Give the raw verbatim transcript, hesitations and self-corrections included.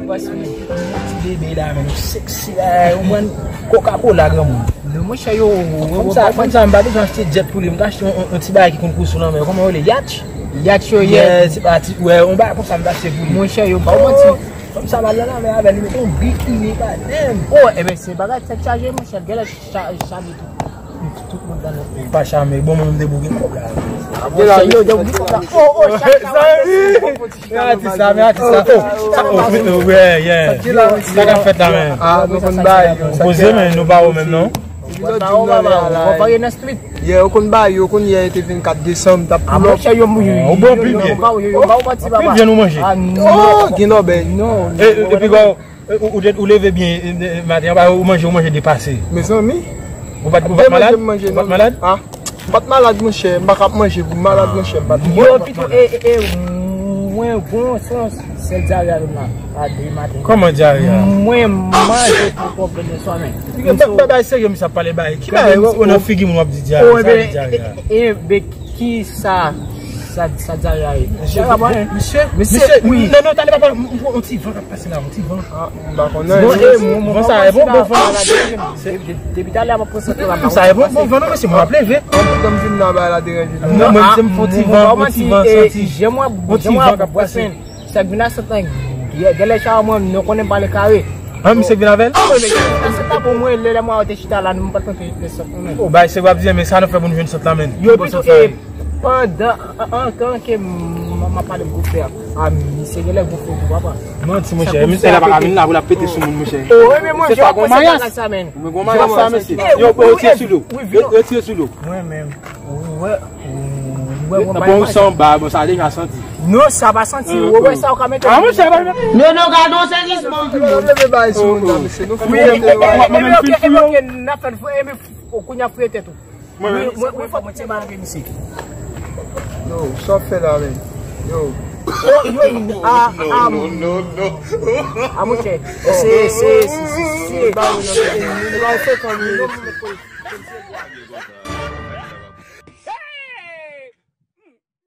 Ti bebe la, men, seksi la, ou konprann? Coca-Cola, granmoun. Non, monchè, yo, fanm sa, fanm sa, m pa bezwen achte jet pou li, m ka achte yon, yon, yon ti bagay ki konn kouri sou lanmè, kòman yo rele, yatch? Yatch yo ye. Yeah, se pa ti, wè, yon bagay konsa m ta achte pou li. Monchè, yo, pa w manti. Fanm sa, m al nan lanmè avè l, li mete yon bikini, pa tèm. Oh, ebyen, se bagay tèt chaje, monchè, genlè cha-, chaje tou. Tout, tout moun dan nou. Pa chame, bon, mwen, m debouke kòb la. Yo, yo, yo, yo, oh, oh, chak sa, men atis la, men atis la. Oh, sa, oh, oh, yeah, yeah. Sa k ap fèt la, men? Ah, nou konn bay yo. Poze, men nou pa ou menm, non? Ou konn bay yo, ou konn yè te vennkat desanm, t ap pull up. Ou bon pibyen. Pibyen nou manje. Oh, gen lòbèy, non. Epi, E, ou, ou, ou leve byen, e, e, maten an, ou manje, ou manje depase. Mezanmi. Ou pa t, ou pa t malad? Ou pa t malad? Ah, m pa t malad, monchè. M pa ka ap manje pou m malad, monchè. M pa t malad. Yo, pitou, e, e, e, mwen, bon, se yon sèl dyare avè m la. A de maten. Kòman dyare a? Mwen manje pou pwoblèm de swa, men. Bay, bay serye, misye ap pale bay. Ki bagay, ou nan figi moun w ap di dyare? Sa vle dyare a? E, e, e, e, ki sa, sa, sa dyare a ye? Misye, misye, misye, non, non, talè papa, m, m, yon ti van k ap pase la, yon ti van. Ah, m pa konnen. Bon, e, mwen, mwen, van sa, e bon, bon van. De-, de-, depi talè a m ap konsantre la, m pa konn sa, e bon, bon van, non, mesye, mwen ap leve. An menm tan m vin nan bay la deranje nou. Non, mwen, se m fon ti van, yon ti van, santi. Yon ti van k ap pase. Sa k vin a sot lan, genlè chawa mwen, nou konnen m pale kare. Ah, misye k vin avè l? Wi, men se ta pou mwen, lè, lè mwen te chita la, nou pa t kontre sot lan, men. Oh, bay, se w ap di, men sa nou fè pou nou jwenn sot la, men. Yo, pitou, e, pandan, an, an, antan ke m, m, m ap pale gwo frè a. Ah, misye genlè gwo frè pou papa. Manti, monchè, misye la pa ka vin la pou l ap pete sou moun, monchè. Oh, ebyen, mwen, se pa gon mayas sa, men. Mwen gon mayas sa, mesye. Yo, retire sou li. Retire sou li. Mwen menm. Ou wè, ou wè, bon, ou sanba, bon, sa deja santi. Non, sa pa santi. Ou wè sa ou ka mete. Ah, monchè, pa mete. Non, non, gade yon sezisman. Leve bay sou moun nan, mesye. Nou fou. Ebyen, ok, ebyen, ok, n ap fè l fou, ebyen, kounye a fouye tèt ou. Mwen, mwen, mwen, fò mwen ti malere, mesye. Yo, sa w fè la, men? Yo. Oh, yo, a, a, a, monchè. Se, se, se, se, se.